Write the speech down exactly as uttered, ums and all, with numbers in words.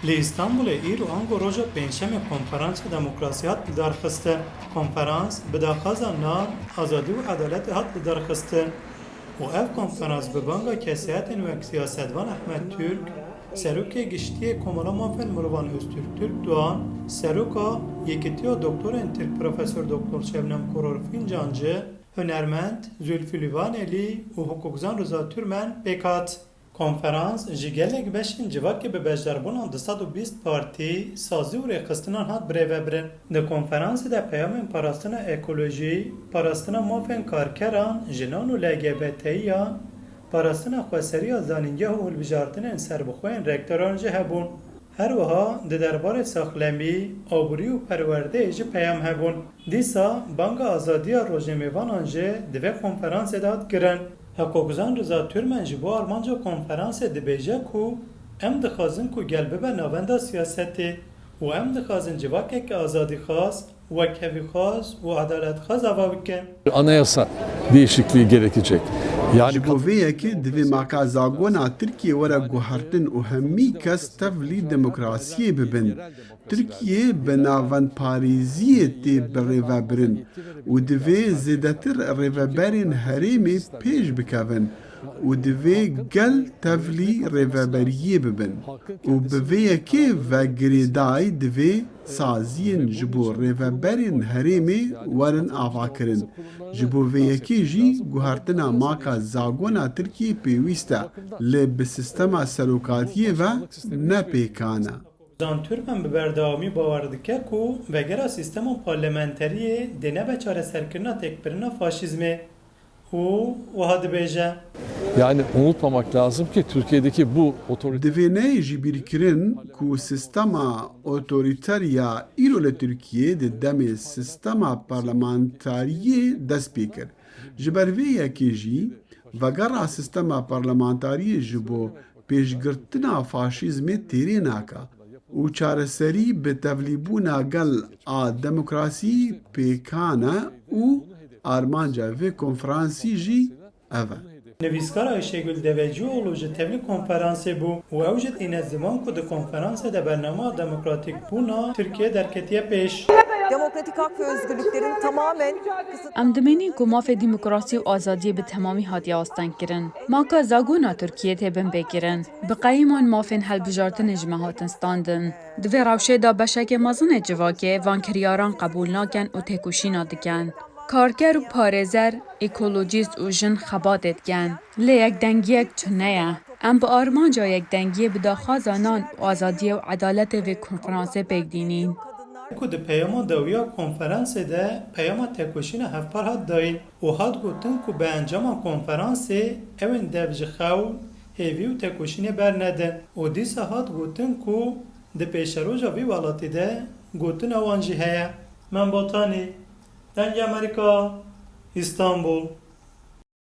Li Îstanbulê îro ango roja Pêncşemê konferansa demokrasiyê hat lidarxistin. Konferans bi daxwaza nan, azadî û edaletê hat lidarxistin û ev konferans bi banga kesayetên wek siyasetvan Ehmed Türk, Serokê Giştî yê Komela Mafên Mirovan Öztürk Türkdoğan, Seroka Yekîtiya Doktorên Tirk Profesor Doktor Şebnem Koror Fincancı, hunermend Zülfü Livaneli û hukukzan Rıza Türmen pêk hat. Konferans ji gelek beşên civakê bi beşdarbûna du sed û bîst partî, sazî û rêxistinan hat birêvebirin. Di konferansê de peyamên parastina ekolojî, parastina mafên karkeran, jinan û L G B T yan, parastina xweseriya zanîngeh û hilbijartinên serbixwe yên rektoran jî hebûn. Her wiha di derbarê saxlemî, aborî û perwerdeyê jî peyam hebûn. Dîsa banga azadiya rojnamevanan jî di vê konferansê de hat kirin. Hiqûqzan Riza Türmen ji bo armanca konferansê dibêje ku em dixwazin ku gel bibe navenda siyasetê û em dixwazin civakeke azadîxwaz, wekhevîxwaz û edaletxwaz ava bikin. Anayasa değişikliği gerekecek. Yani Ji bo vê yekê divê maka zagona Tirkiyê were guhertin û hemî kes tevlî demokrasiyê bibin. Tirkiye bi navendparêziyê tê birêvebirin û divê zêdetir rêveberên herêmê pêş bikevin û divê gel tevlî rêveberiyê bibin û bi vê yekê ve girêdayî divê saziyên ji bo rêveberên herêmê werin avakirin. Ji bo vê yekê jî guhertina maka zagona Tirkiyê pêwîst e, lê bi sîstema serokatiyê ve ne pêkan e. Zan Türmen bi berdewamî bawer dike ku vegera sîstema parlamenteriyê dê nebe çareserkirina têkbirina faşîzmê û wiha dibêje. Yani unutmamak lazım ki Türkiye'deki bu otorite Divê neyê jî bîrkirin ku sîstema otorîter ya îro li Tirkiyê di demê sîstema parlamentariyê dest pê kir. Ji ber vê yekê jî vegera sîstema parlamentariyê ji bo pêşgirtina faşîzmê têrê nake û çareserî bi tevlîbûna gel a demokrasî pêkan e û armanca vê konferansî jî ev e. Nivîskar Ayşegül Devecioğlu ji tevlî konferansê bû û ew jî tîne ziman ku di konferansê de bernama demokratîkbûna Tirkiye derketiye pêş. Demokratik hak ve özgürlüklerin tamamen kısıt- Em dimînin ku mafê demokrasî û azadiyê bi temamî hatiye astengkirin. Maka zagona Tirkiyê tê binpêkirin. Bi qeyûman mafên hilbijartinê ji me hatin standin. Di vê rewşê de beşeke mezinê civakê van kiryaran qebûl nakin û têkoşîna dikin. Karker û parêzer, ekolojîst û jin xebatê dikin. Lê yekdengiyek tune ye. Em bi armanca yekdengiyê bi daxwaza nan û azadiyê û edaletê vê konferansê pêk dînîn. Ku di peyama dawiya konferansê de peyama têkoşîna hevpar hat dayîn û hat gotin ku bi encama konferansê ew ên dev ji xewn, hêvî û têkoşînê bernedin û dîsa hat gotin ku di pêşeroja vî welatî de gotina wan jî heye. Mem Botanî, Dengê Amerîka, Îstanbul.